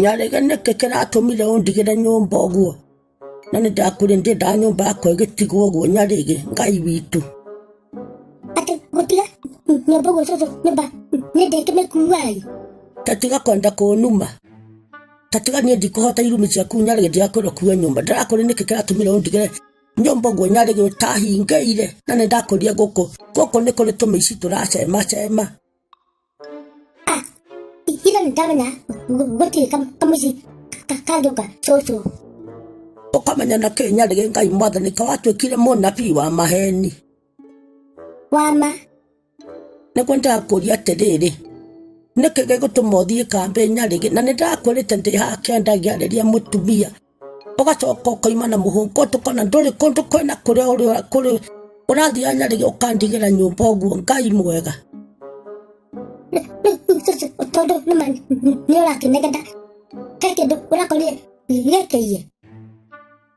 Nyarĩge nĩkĩ kĩratũmire ũndigĩre nyũmba ũguo na nĩ ndakwĩrire ndiendaga nyũmba yakwa ĩgĩtigwo ũguo Nyarĩge Ngai witũ. Atĩ gũtiga nyũmba ũguo cũcũ nyũmba nĩ ndĩkĩmĩkua-ĩ. Ta tiga kwenda kũnuma. Ta tiga niĩ ndikũhota irumi ciaku Nyarĩge ndirakwĩra ũkue nyũmba. Ndĩrakwĩra nĩkĩ kĩratũmire ũndigĩre nyũmba ũguo Nyarĩge ũtahingĩire na nĩ ndakwĩrire gũkũ gũkũ nĩ kũrĩ tũmĩici tũracemacema. Ira nĩ ndamenya gũtirĩ kamũici kangĩũka cũcũ. Ũkamenya na kĩ Nyarĩge Ngai mwathani ka watuĩkire mũnabii wa maheni. Wa ma. Nĩguo ndĩrakũria atĩrĩrĩ, nĩkĩ gĩgũtũma ũthiĩ kambĩ Nyarĩge na nĩ ndakwĩrĩte ndĩ haha kĩanda ngĩarĩria mũtumia ũgacoka ũkoima na mũhũngũ tũkona ndũrĩ kũndũ kwĩna kũrĩa kũrĩ ũrathiĩ Nyarĩge ũkandigĩra nyũmba ũguo Ngai mwega. Rĩu cũcũ tondũ nĩma nĩ ũrakĩnegena he kĩndũ ũrakorire gĩkĩiye.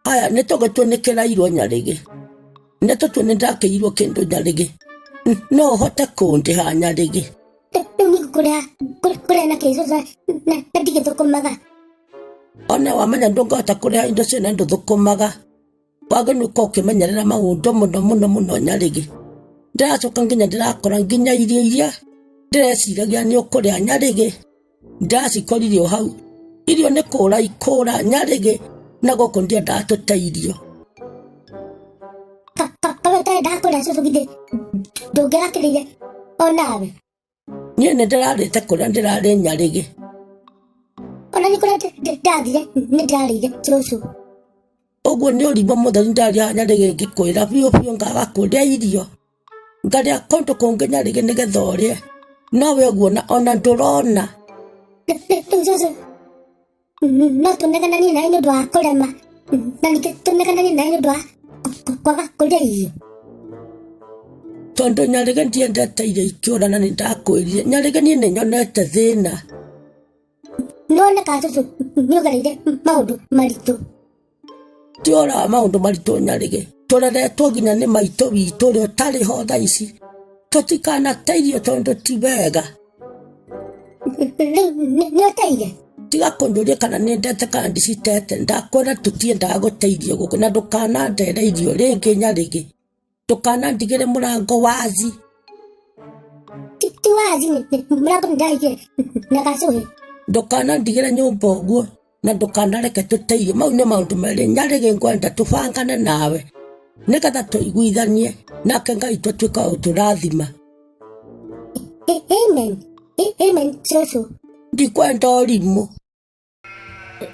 Aya nĩ tũgĩtue nĩ kĩrairwo Nyarĩgĩ, nĩ tũtue nĩ ndakĩirwo kĩndũ Nyarĩgĩ, no ũhote kũndĩha Nyarĩgĩ? Rĩu niĩ ngũkũrĩha kũrĩha na kĩ cũcũ na ndigĩthũkũmaga. Ona wamenya ndũngĩhota kũrĩha indo ciene ndũthũkũmaga, wagĩrĩirwo nĩ gũkorwo ũkĩmenyerera maũndũ mũno mũno mũno Nyarĩgĩ. Ndĩracoka nginya ndĩrakora nginya irio iria ndĩreciragia nĩ ũkũrĩa Nyarĩgĩ, ndacikorire o hau. Irio nĩ kũra ikũra Nyarĩgĩ, na gũkũ ndiendaga tũte irio. Kawe ũtarendaga kũrĩa cũcũ githĩ ndũngĩrakĩrĩire onawe. Niĩ nĩ ndĩrarĩte kũrĩa ndĩrarĩ Nyarĩgĩ. Ona niĩ kũrĩa ndathire nĩ ndĩrarĩire cũcũ. Ũguo nĩ ũrimũ mũtheri ndaria Nyarĩgĩ ngĩkwĩra biũ biũ ngaga kũrĩa irio. Ngarĩa kũndũ kũngĩ Nyarĩgĩ nĩgetha ũrĩe. No we ũguo ona ndũrona. Rĩu cũcũ no tũnegenanie nawe nĩ ũndũ wa kũrema na ningĩ tũnegenanie nawe nĩ ũndũ wa kwaga kũrĩa irio. Tondũ Nyarĩgĩ ndiendete irio ikĩũra na nĩ ndakwĩrire Nyarĩgĩ niĩ nĩ nyonete thĩna. Nĩwoneka cũcũ nĩ ũgereire maũndũ maritũ. Ti ũhoro wa maũndũ maritũ Nyarĩgĩ, tũreretwo nginya nĩ maitũ witũ ũrĩa ũtarĩ ho thaa ici, tũtikanate irio tondũ ti wega. Rĩu nĩ ũteire? Tiga kũnjũria kana nĩ ndete kana ndicitete, ndakwĩra tũtiendaga gũte irio gũkũ na ndũkanandere irio rĩngĩ Nyarĩgĩ, ndũkanandigĩre mũrango wazi. Ti wazi, mũrango nĩ ndahingire na gacũhĩ. Ndũkanandigĩre nyũmba ũguo. Na ndũkanareke tũte irio. Mau nĩ maũndũ merĩ Nyarĩgĩ ngwenda tũbangane nawe nĩgetha tũiguithanie nake Ngai tũtuĩke wa gũtũrathima. Amen. Amen cũcũ. Ndikwenda ũrimũ.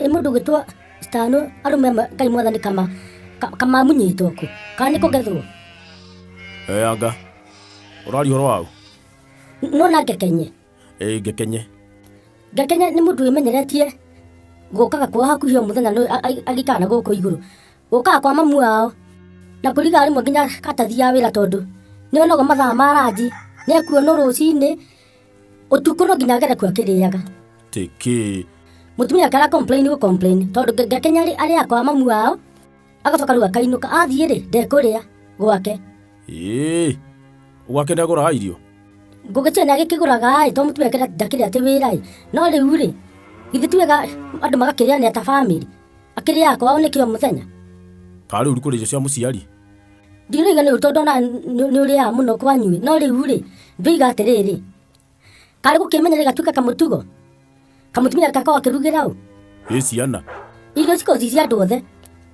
Ĩ mũndũ ũgĩtwo Stano arũme amwe Ngai mwathani kama kamamunyĩtwo kũ kana nĩ kũgethwo? Ĩ anga ũraria ũhoro waũ? Nĩwona ngekenye? Ĩ ngekenye. Ngekenye nĩ mũndũ wĩmenyeretie gũkaga kwao hakuhĩ o mũthenya agĩikara na gũkũ igũrũ. Gũkaga kwa mamu wao na kũrigaga rĩmwe nginya atathiaga wĩra tondũ nĩ onagwo mathaa ma ranji, nĩ ekuonwo rũcinĩ, ũtukũ no nginya agere kuo akĩrĩaga. Tĩkĩ. Mũtumia wake ara complain gũ complain tondũ Ngekenye arĩaga kwa mamu wao agacoka rĩu akainũka, athiĩ rĩ ndekũrĩa gwake. Ĩĩ gwake nĩ agũraga irio? Ngũgĩtua nĩ agĩkĩgũraga ĩ, tondũ mũtumia wake ndakĩrĩ atĩ wĩra ĩ, no rĩu rĩ, githĩ ti wega andũ magakĩrĩanĩra ta bamĩrĩ, akĩrĩaga kwao nĩkĩ o mũthenya? Kana rĩu kũrĩ irio cia mũciari? Ndirauga nĩ ũru tondũ ona nĩ ũrĩaga mũno kwanyu ĩ, no rĩu rĩ, ndĩroiga atĩrĩrĩ, karĩ gũkĩmenya gĩgatuĩka kamũtugo, Kamũtumia gakoragwo akĩrugĩra ũ? Ĩ ciana. Irio cikoragwo ci cia andũ othe.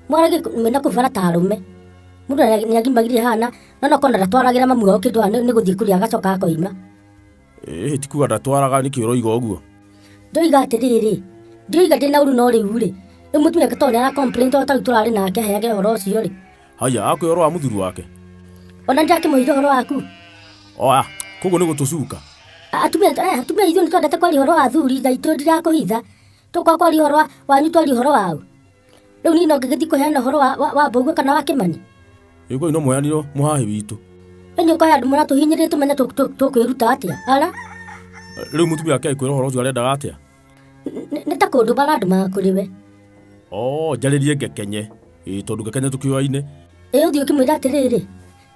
Mwarage mwĩna kũu bara ta arũme. Mũndũ nĩ agimagirie hana, no no korwo ndatwaragĩra mamu wao kĩndũ haha nĩ gũthiĩ kũrĩa agacoka akoima. Ĩhĩ ti kuga ndatwaraga nĩkĩ ũroiga ũguo? Ndoiga atĩrĩrĩ, ndioiga ndĩna ũru no rĩu rĩ, rĩu mũtumia tondũ nĩ ara complain tondũ ta rĩu tũrarĩ nake aheage ũhoro ũcio rĩ. Haiya akwĩra ũhoro wa mũthuri wake? Ona nĩndakĩmwĩrire ũhoro waku. Oya, koguo nĩ gũtũcuka. Atumia eh, atumia ithuĩ nĩ twendete kwaria ũhoro wa athuri na itũ ndirakũhitha. Tũkorwo kwaria ũhoro wa wanyu twaria ũhoro wao. Rĩu niĩ no ngĩgĩthiĩ kũheana ũhoro wa, wa, wa Mbũguo kana wa Kĩmani. Ĩ kwani no mũheanirwo mũhahĩ witũ. Ĩni ũkoya andũ mũratũhinyĩrĩria tũmenye tũkwĩruta atĩa. Ara? Rĩu mũtumia wake agĩkwĩra ũhoro ũcio arendaga atĩa? Nĩ ta kũndũ marandũmaga kũrĩ we. Oh, njarĩrie ngekenye. Ĩ tondũ ngekenye tũkĩoaine. Ĩ ũthiĩ ũkĩmwĩra atĩrĩrĩ,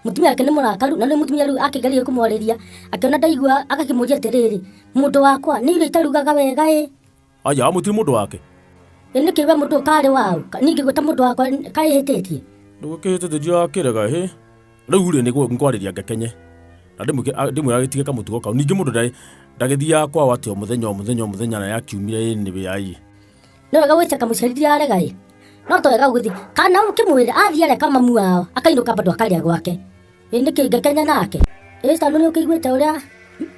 Mũtumia wake nĩ mũrakaru na nĩ mũtumia rĩu akĩgeria kũmwarĩria akĩona ndaigua agakĩmũria atĩrĩrĩ, mũndũ wakwa nĩ irio itarugaga wega ĩ. Aya amũtire mũndũ wake. Ĩ nĩkĩ we mũndũ ũkarĩ waũ? Niĩ ngĩgwĩta mũndũ wakwa kaĩhĩtĩtie. Ndũgũkĩhĩtĩtie ndirakĩrega hĩ. Rĩu rĩ nĩguo ngwarĩria ngekenye. Na ndĩmwĩre agĩtige kamũtugo kau. Ningĩ mũndũ ndagĩthiaga kwao atĩ o mũthenya o mũthenya o mũthenya na ya kiumia ĩ nĩ wĩ ai. Nĩ wega gwĩceka mũciari ndirarega ĩ. No to wega gũthiĩ kana ũkĩmwĩre athiĩ areka mamu wao akainũka bado akarĩa gwake. Ĩ nĩkĩ ngekenya nake? Ĩ Sanu nĩ ũkĩiguĩte ũrĩa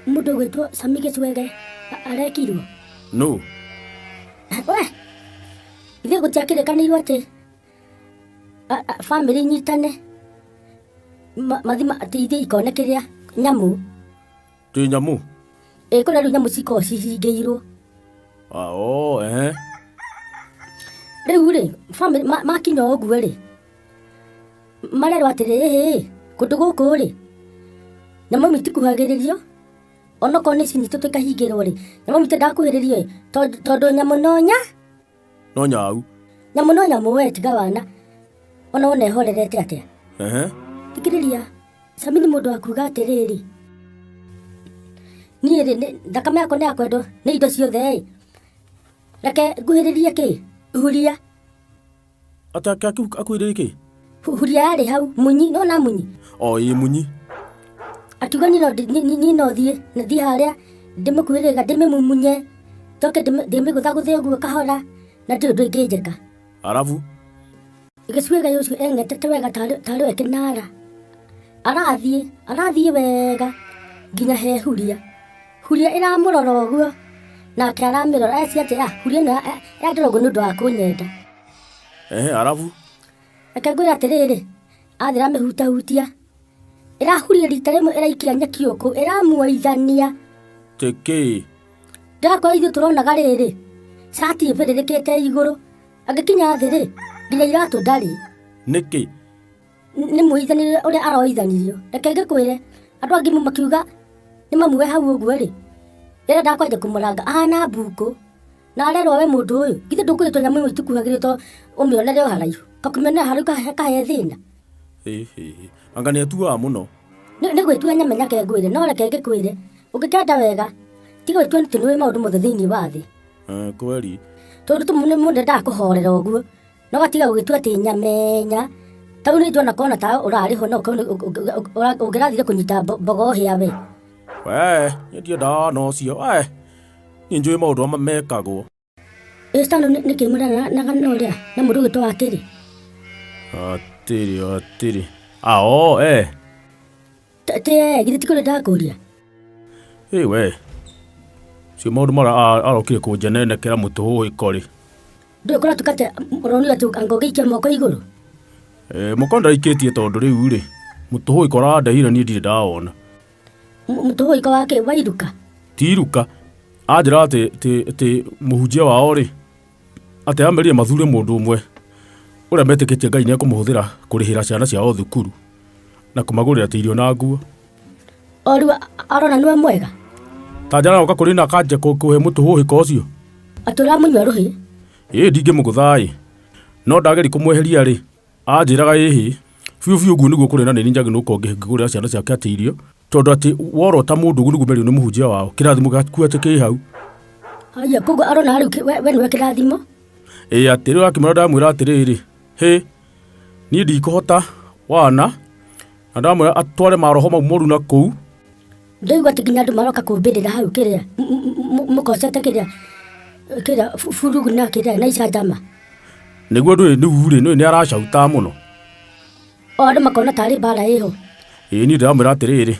mũndũ ũgwĩtwo Sami Gĩcwege arekirwo? Nũ? We, ithuĩ gũtiakĩrĩkanĩirwo atĩ bamĩrĩ inyitane mathi atĩ ithiĩ ikone kĩrĩa nyamũ. Twĩ nyamũ? Ĩ kũrĩa rĩu nyamũ cikoragwo cihingĩirwo. Ah, oh, ehe. Rĩu rĩ, bamĩrĩ makinya ũguo rĩ, marerwo atĩrĩ, ĩhĩ, kũndũ gũkũ rĩ, nyamũ imwe itikuhagĩrĩrio, onokorwo nĩ cinyitĩtwo ikahingĩrwo rĩ, nyamũ imwe itiendaga kuhĩrĩrio ĩ, tondũ nyamũ no nya. No nyau. Nyamũ no nyamũ we tiga wana. Ona wona ĩhorerete atĩa? Ehe. Thikĩrĩria, Sami nĩ mũndũ wa kuga atĩrĩrĩ, niĩ rĩ, thakame yakwa nĩ ya kwendwo nĩ indo ciothe ĩ, reke nguhĩrĩrie kĩ? Huria. Atĩ akuhĩrĩrie kĩ? Huria yarĩ hau, munyi, nĩwona munyi? O ĩ munyi. Akiuga niĩ no thiĩ, na thiĩ harĩa ndĩmĩkuhĩrĩrie ndĩmĩmumunye, njoke ndĩmĩgũthagũthe ũguo kahora, na ndirĩ ũndũ ĩngĩnjĩka. Arabu? Gĩcũĩ ũcio eng'etete wega tarĩ we kĩnara. Arathiĩ, arathiĩ wega nginya he huria. Huria ĩramũrora ũguo, nake aramĩrora, eci atĩ, ah, huria ĩno yandora ũguo nĩ ũndũ wa kũnyenda. Ehe, arabu? Reke ngwĩre atĩrĩrĩ, athiĩ aramĩhutahutia, ĩrahuria rita rĩmwe ĩraikia nyeki ũkũ, ĩramuoithania. Tĩkĩ? Ndĩrakora ithuĩ tũronaga rĩrĩ, cati ĩbĩrĩrĩkĩte igũrũ, agĩkinya thĩ rĩ, nginya iratũ ndarĩ. Nĩkĩ? Nĩ muoithanirio ũrĩa aroithanirio. Reke ngĩkwĩre, andũ angĩ makiuga nĩ mamuoe hau ũguo rĩ, rĩrĩa ndakwanja kũmũranga ahana mbungo. Na arerwo we mũndũ ũyũ, githĩ ndũkwĩrĩtwo nyamũ ĩmwe itikuhagĩrĩrio to ũmĩonere o haraihu. Kakũmĩonera haraihu kahe thĩna. Ĩ, ĩ, ĩ. Anga nĩ atuaga mũno. Nĩ gwĩtua nyamenya ke ngwĩre, no reke ngĩkwĩre, ũngĩkenda wega, tiga gwĩtua atĩ nĩũĩ maũndũ mothe thĩinĩ wa thĩ. Kweli. Tondũ tu mũndũ endaga kũhorera ũguo, no gatiga gũgĩtua atĩ nyamenya. Ta rĩu nĩ ndona kona ta ũrarĩ ho no ũngĩrathire kũnyita mbogo hĩa we. We, niĩ ndiendaga na ũcio. We, niĩ njũĩ maũndũ marĩa mekagwo. Ĩ Stano nĩ kĩ mũreranaga na ũrĩa na mũndũ ũgwĩtwo Atĩrĩ? Atĩrĩ, atĩrĩ. Ah, oh, eh. Ti githĩ ti kũrĩ ndakũria? Ĩ we. Cio maũndũ marĩa arokire kũnjenenekera mũtũhũhĩko rĩ. Ndũĩ kũratuĩka atĩ ũronire atĩ anga ũgĩikia moko igũrũ? Moko ndaikĩtie tondũ rĩu rĩ, mũtũhũhĩko ũrandehire niĩ ndirĩ ndawona. Mũtũhũhĩko wa kĩ? Wa iruka? Ti iruka. Anjĩra atĩ mũhunjia wao rĩ, atĩ amerire mathure mũndũ ũmwe ũrĩa metĩkĩtie Ngai nĩekũmũhũthĩra kũrĩhĩra ciana ciao thukuru na kũmagũrĩra irio na nguo. O rĩu arona nĩwe mwega? Ta njara oka kũrĩ na akanja kũhe mũtũhũhĩko ũcio. Atĩ ũramũnyua rũhĩ? Ĩ ndingĩmũgũtha ĩ. No ndageria kũmweheria rĩ, anjĩraga ĩhĩ, biũ biũ ũguo nĩguo kũrĩ na nĩ njagĩrĩirwo gũkorwo ngĩgũrĩra ciana ciake atĩ irio, tondũ atĩ worota mũndũ ũguo nĩguo merirwo nĩ mũhunjia wao, kĩrathimo gĩaku atĩ kĩ hau. Haya, koguo arona rĩu we nĩwe kĩrathimo? Ĩ atĩ rĩu akĩmwĩra ndamwĩra atĩrĩrĩ, hĩ, niĩ ndikũhota wana, na ndamwĩra atware maroho mau moru na kũu. Ndaigua atĩ nginya andũ maroka kũmbĩrĩra hau kĩrĩa, mũkocete kĩrĩa, kĩrĩa burugu na kĩrĩa na icanjama. Nĩguo ndũĩ rĩu rĩ, nĩũĩ nĩ aracauta mũno. O andũ makona tarĩ mbara ĩho. Ĩ niĩ ndĩramwĩra atĩrĩrĩ,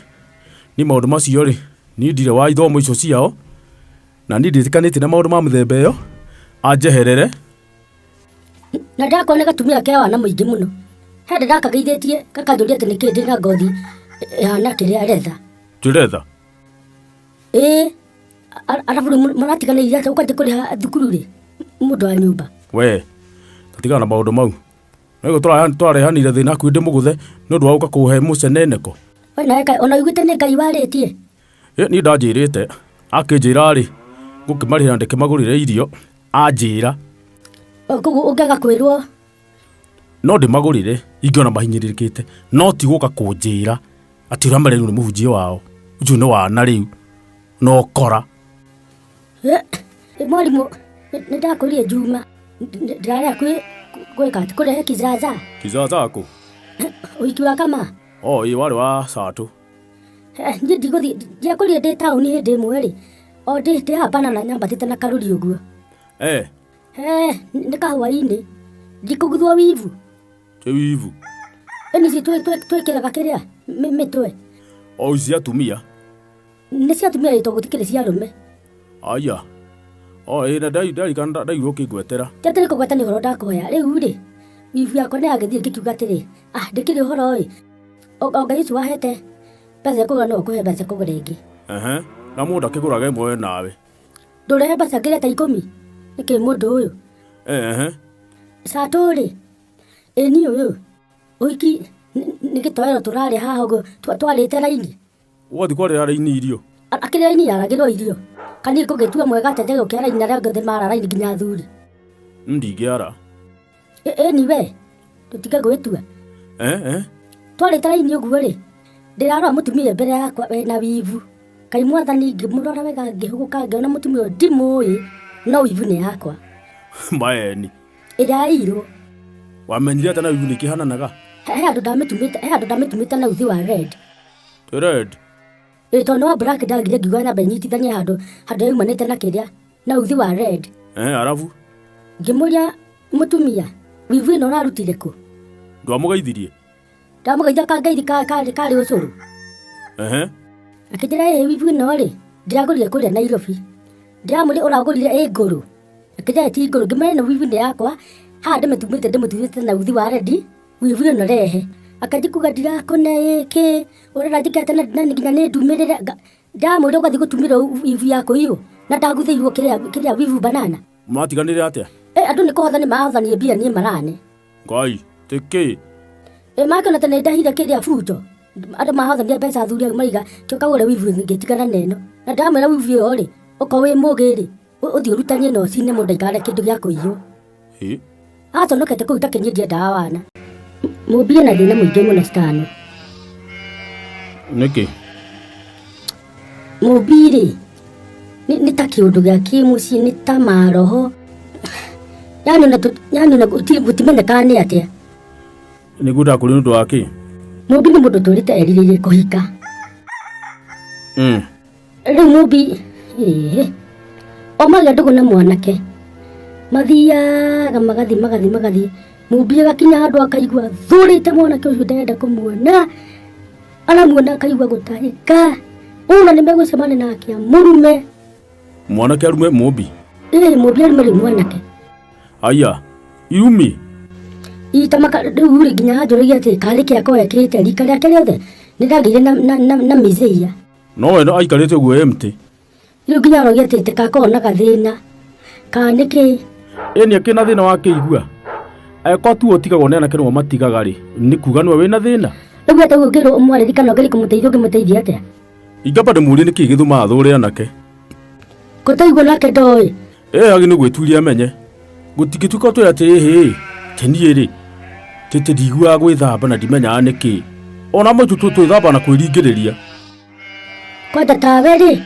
niĩ maũndũ macio rĩ, niĩ ndirĩ wa ithomo icio ciao, na niĩ ndiĩtĩkanĩtie na maũndũ ma mĩthemba ĩyo, anjeherere. Na ndakona gatumia ke wana mũingĩ mũno. He hĩndĩ ndakageithĩtie gakanjũria atĩ nĩkĩ ndĩna ngothi ĩhana kĩrĩa retha. Tĩ retha? Ĩĩ, arabu rĩu mũratiganĩire atĩa ũkwanjia kũrĩha thukuru rĩ mũndũ wa nyũmba. We, ta tigana na maũndũ mau. Nĩguo tũrarehanire thĩna hakuhĩ ndĩmũgũthe nĩ ũndũ wa gũka kũhe mũceneneko. We nawe kaĩ ona ũiguĩte nĩ Ngai warĩtie? Ĩ, niĩ ndanjĩrĩte, akĩnjĩra rĩ, ngũkĩmarĩhĩra ndĩkĩmagũrĩre irio, anjĩra. Koguo ũngĩaga kwĩrwo? No ndĩmagũrĩre ingĩona mahinyĩrĩrĩkĩte, no ti gũka kũnjĩra atĩ ũrĩa marerwo nĩ mũhunjia wao. Ũcio nĩ wana rĩu na ũkora. Eh, mwarimũ nĩ ndakũrie Juma ndĩrarĩa kwĩ gwĩka atĩ kũrehe kizaza Kizaza kũ? ũhiki wa kama O ĩ warĩ wa Satũ. Eh, niĩ ndigũthiĩ ndiakũrire ndĩ taũni hĩndĩ ĩmwe rĩ o ndĩ ndĩ haha banana nyambatĩte na karũri ũguo Eh, Eh, nĩ kahwainĩ ndikũguthwo wivu Twĩ wivu. Ĩni ici twĩkĩraga kĩrĩa mĩtwe. O ici atumia. Nĩ cia atumia ĩ tondũ gũtikĩrĩ cia arũme. Aya. O ĩ na ndarikana ndaigua ũkĩngwetera. Ti atĩ nĩ kũgweta nĩ ũhoro ndakũhoya. Rĩu rĩ, wivu yakwa nĩ yagĩthiĩ ngĩkiuga atĩrĩ, ah ndĩkĩrĩ ũhoro ĩ, o Ngai ũcio wahete mbeca cia kũgũra no akũhe mbeca cia kũgũra ĩngĩ. Ehe, na mũndũ akĩgũraga ĩmwe we nawe. Ndũrehe mbeca ngĩrĩa ta ikũmi? Nĩkĩ mũndũ ũyũ? Ehe. Catũ rĩ, ĩ niĩ ũyũ, ũhiki nĩ gĩtoero tũrarĩa haha ũguo twarĩte raini. Ũgathiĩ kwarĩra raini irio? Akĩrĩ raini yaragĩrwo irio. Kana niĩ ngũgĩtua mwega atĩa njage gũkĩara raini na arĩa angĩ othe mara raini nginya athuri. Ndingĩara. Ĩni we, tũtige gwĩtua. Eh, eh. Twarĩte raini ũguo rĩ, ndĩrarora mũtumia mbere yakwa wĩna wivu. Ngai mwathani ngĩmũrora wega ngĩhũgũka ngĩona mũtumia ũyũ ndimũĩ no wivu nĩ yakwa. Maeni. Ĩrĩa yairwo. Wamenyire atĩa na wivu nĩ ikĩhananaga? He handũ ndamĩtumĩte, he handũ ndamĩtumĩte na uthi wa red. Red. Ĩ tondũ wa black ndagire ngiuga nyambe nyitithanie handũ handũ yaumanĩte na kĩrĩa na uthi wa red. Eh, arabu. Ngĩmũria mũtumia wivu ĩno ũrarutire kũ? Ndwamũgeithirie? Ndamũgeithia kangeithi karĩ karĩ ũcũrũ. Ehe. Akĩnjĩra ĩ wivu ĩno rĩ ndĩragũrire kũrĩa Nairobi. Ndĩramũria ũragũrire ĩ ngũrũ? Akĩnjĩra ti ngũrũ. Ngĩmwĩra ĩno wivu nĩ yakwa haha ndĩmĩtumĩte ndĩmĩtumĩte na uthi wa red wivu ĩno rehe. Akanjia kuga ndirakũne ĩ kĩ ũrenda njĩke atĩa na nginya nĩ ndumĩrĩre. Ndamwĩra ũgathiĩ gũtumĩrwo wivu ya kũiywo na ndaguthĩirwo kĩrĩa kĩrĩa wivu banana. Mwatiganire atĩa? Ĩ andũ nĩ kũhotha nĩ mahothanie mbia niĩ marane. Ngai, tĩkĩ? Ĩ makĩona atĩ nĩ ndahire kĩrĩa buto. Andũ mahothania mbeca athuri au maiga kĩo kagũre wivu ngĩtigana na ĩno. Na ndamwĩra wivu ĩyo rĩ, okorwo wĩ mũgĩ rĩ, ũthiĩ ũrutanie na ũcine mũndũ ndaikare kĩndũ gĩa kũiywo. Ĩ? Aconokete kũu take niĩ ndiendaga wana. Mũmbie na thĩna mũingĩ mũno citano. Nĩkĩ? Mũmbi rĩ, nĩ ta kĩũndũ gĩa kĩmũciĩ, nĩ ta maroho. Yaani ona yaani ona gũtimenyekaga nĩ atĩa. Nĩguo ndakũria nĩ ũndũ wa kĩ? Mũmbi nĩ mũndũ ũtũrĩte erirĩirie kũhika. Rĩu Mũmbi, ĩĩ, o magĩa ndũgũ na mwanake, mathiaga magathiĩ magathiĩ magathiĩ, Mũmbi agakinya handũ akaigua athũrĩte mwanake ũcio ndarenda kũmuona, aramuona akaigua gũtahĩka, ona nĩ megũcemania nake amũrume. Mwanake arume Mũmbi? Ĩĩ, Mũmbi arume rĩu mwanake. Aya, irumi? Ita maka rĩu rĩ nginya anjũragia atĩ karĩ kĩ akorwo ekĩrĩte rika rĩake rĩothe nĩ ndagĩire na, na, na, na mĩzĩia. No we aikarĩte ũguo empty. Rĩu nginya aroria atĩ tĩkakorwo na gathĩna kana nĩkĩ. Ĩ nĩ akĩrĩ na thĩna wa kĩigua? Angĩkorwo tuo ũtigagwo nĩ anake nĩo matigaga rĩ, nĩ kuga nĩwe wĩna thĩna? Rĩu atĩ ũngĩrwo ũmwarĩrie kana ũgerie kũmũteithia ũngĩmũteithia atĩa? Ingĩamba ndĩmũrie nĩkĩ gĩtũmaga athũre anake. Kũtaigua nake ndoĩ. Ĩ agĩ nĩ gwĩturia amenye. Gũtingĩtuĩka ũtwĩre atĩ ĩhĩ, atĩ niĩ rĩ, tĩtĩ ndiguaga gwĩthamba na ndimenyaga nĩkĩ. Ona amwe aitũ twĩthamba na kwĩringĩrĩria. Kwanja tawe rĩ.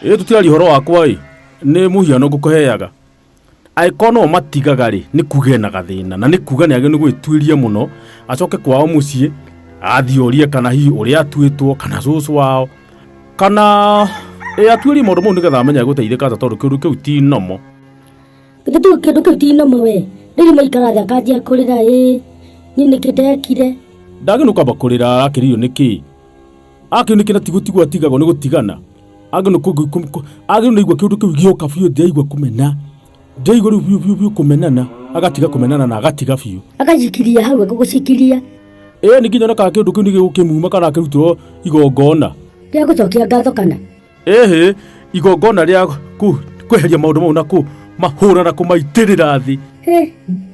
Ĩ tũtiraria ũhoro wakwa ĩ, nĩ mũhiano ngũkũheaga. Angĩkorwo no matigaga rĩ, nĩ kuga ena gathĩna na nĩ kuga nĩ agĩrĩirwo nĩ gwĩtuĩria mũno, acoke kwao mũciĩ, athiĩ orie kana hihi ũrĩa atuĩtwo, kana cũcũ wao, kana ĩ atuĩrie maũndũ mau nĩgetha amenye egũteithĩka atĩa tondũ kĩũndũ kĩu ti normal. Githĩ tu kĩndũ kĩu ti normal we? Rĩu maikara thĩ akanjia kũrĩra ĩ, niĩ nĩkĩ ndekire? Ndagĩrĩirwo nĩ kwamba kũrĩra arakĩrĩrio nĩkĩ? Akĩrĩrio nĩkĩ na ti gũtigwo atigagwo nĩ gũtigana? Agĩrĩirwo nĩ aigua kĩũndũ kĩu gĩoka biũ ndĩraigua kũmena. Ndĩraigua rĩu biũ biũ biũ kũmenana, agatiga kũmenana na agatiga biũ. Agacikiria hau agũgũcikiria. Ĩĩ ningĩ nyone kana kĩũndũ kĩu nĩ gĩgũkĩmuma kana akĩrutĩrwo igongona. Rĩa gũcokia ngatho kana? Ĩhĩ, igongona rĩa kweheria maũndũ mau na kũmahũra na kũmaitĩrĩra thĩ. Hĩ,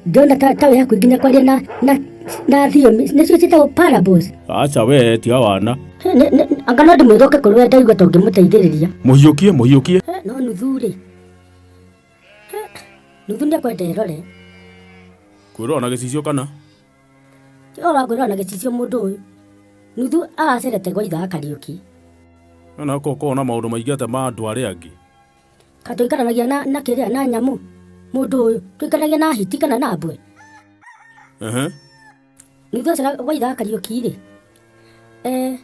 ndĩrona ta wĩ hakuhĩ nginya kwaria na na na thiomi nĩcio ciĩtagwo parables. Aca we tiga wana. Hĩ, anga no ndĩmwĩre oke kũrĩ we ndaigua ta ũngĩmũteithĩrĩria. Mũhiũkie, mũhiũkie. Hĩ, no nuthu rĩ. Hĩ, nuthu nĩ ekwenda erore. Kwĩrora na gĩcicio kana? Ũrangwĩrora na gĩcicio mũndũ ũyũ. Nuthu aracerete gwa ithe wa Kariũki. Na ũkorwo na maũndũ maingĩ atĩa ma andũ arĩa angĩ. Ka tũikaranagia na na kĩrĩa na nyamũ mũndũ ũyũ tũikaranagia na hiti kana na mbwe. Ehe. Nuthu acera gwa ithe wa Kariũki rĩ, eh,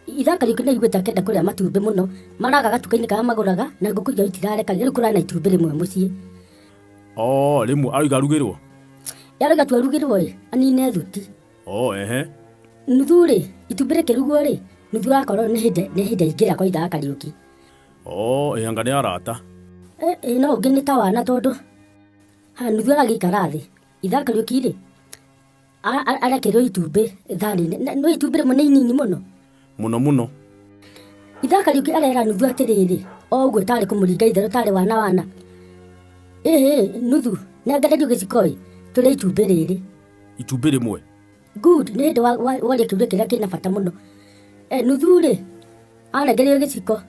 ithe wa Kariũki nĩ aiguĩte akĩenda kũrĩa matumbĩ mũno maraga gatuka-inĩ karĩa magũraga na ngũkũ iria itirarekagia rĩu kũrarĩ na itumbĩ rĩmwe mũciĩ. Oh, rĩmwe aroiga arugĩrwo? Aroiga tu arugĩrwo ĩ anine thuti. Oh, ehe. Nuthu rĩ, itumbĩ rĩkĩrugwo rĩ, nuthu akorwo nĩ hĩndĩ nĩ hĩndĩ aingĩra kwa ithe wa Kariũki. Oh, ĩ anga nĩ arata. Ĩ ĩ no ũngĩ nĩ ta wana tondũ ha nuthu aragĩikara thĩ, ithe wa Kariũki rĩ, arekĩrwo itumbĩ thani-inĩ. No itumbĩ rĩmwe nĩ inini mũno. Mũno mũno. Ithe wa Kariũki arera nuthu atĩrĩrĩ, o ũguo tarĩ kũmũringa itherũ tarĩ wana wana. Ĩhĩ, nuthu, nengererio gĩciko ĩ, tũrĩe itumbĩ rĩrĩ. Itumbĩ rĩmwe. Good, nĩ hĩndĩ waria kĩũria kĩrĩa kĩna bata mũno. E, nuthu rĩ, anengererio gĩciko,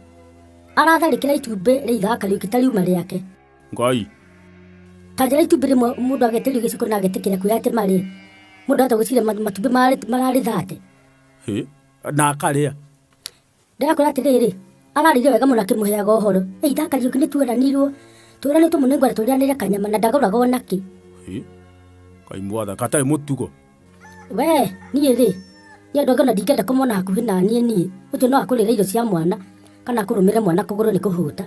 aratharĩkĩra itumbĩ rĩa ithe wa Kariũki ta riuma rĩake. Ngai. Ta njĩra itumbĩ rĩmwe mũndũ agetĩrio gĩciko na agetĩkĩra kwĩyatema rĩ, mũndũ ahota gwĩciria matumbĩ mararĩ thate. Hĩ, na akarĩa. Ndĩrakwĩra atĩrĩrĩ, ararĩire wega mũno akĩmũheaga ũhoro. Ĩ itha Kariũki nĩ tuoranirwo, tuoranĩtwo mũno nĩngwenda tũrĩanĩre kanyama na ndagũraga o nakĩ. Hĩ, Ngai mwatha, gatarĩ mũtugo. We, niĩ rĩ, niĩ andũ angĩ ona ndingĩenda kũmona hakuhĩ na niĩ niĩ. Ũcio no akũrĩre irio cia mwana kana akũrũmĩre mwana kũgũrũ nĩ kũhũta.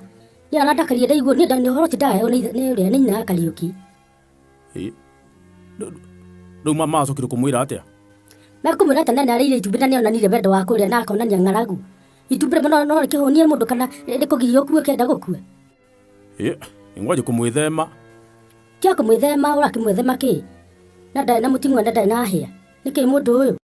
Niĩ arandakaria ndaigua niĩ nĩ ũhoro ũcio ndaheo nĩ ũrĩa nĩ nyina wa Kariũki. Ĩ, Rĩu macokire kũmwĩra atĩa? Mekũmwĩra atĩ nene arĩire itumbĩ na nĩonanirie wendo wa kũrĩa na akonania ng'aragu. Itumbĩ rĩmwe no rĩkĩhũnie mũndũ kana rĩkũgirie ũkue ũkĩenda gũkua. Ĩ, nĩngwanjia kũmwĩthema. Tiga kũmwĩthema ũrakĩmwĩthema kĩ? Na ndarĩ na mũting'oe na ndarĩ na hĩa. Nĩkĩ mũndũ ũyũ?